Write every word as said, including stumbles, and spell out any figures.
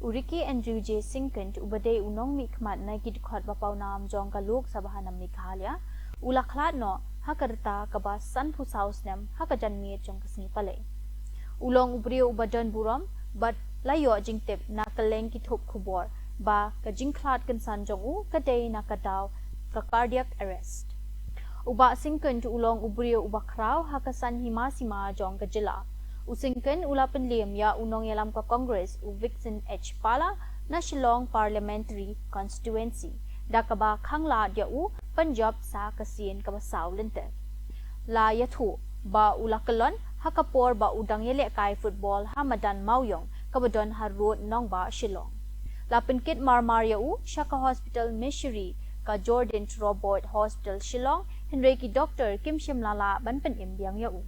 U Ricky Andrew J Syngkon uba dei u nongmihkhmat na ki dkhot ba pawnam jong ka Lok Sabha na Meghalaya u la khlad noh ha ka rta kaba sanphew saw snem ha ka janmiet jong ka sngi Palei. U long u briew uba don burom bad la ïoh jingtip na kylleng ki thup khubor ba ka jingkhlad kynsan jong u ka dei na ka daw ka cardiac arrest. U Bah Syngkon u long u briew uba khraw ha ka san hima sima jong ka jylla. U Syngkon u la pynliem ïa u nongïalam ka Congress u Vincent H Pala na Shillong Parliamentary Constituency da kaba khanglad ïa u ban jop sa ka sien kaba saw lynter. La ïathuh ba u la kyllon ha ka por ba u dang ïalehkai football ha madan Mawiong kaba don ha Road Nongbah Shillong. La pynkit marmar ïa u sha ka hospital Mishri ka Jordin Roberts Hospital Shillong, hynrei ki doktor kim shym la lah ban pynim biang ïa u.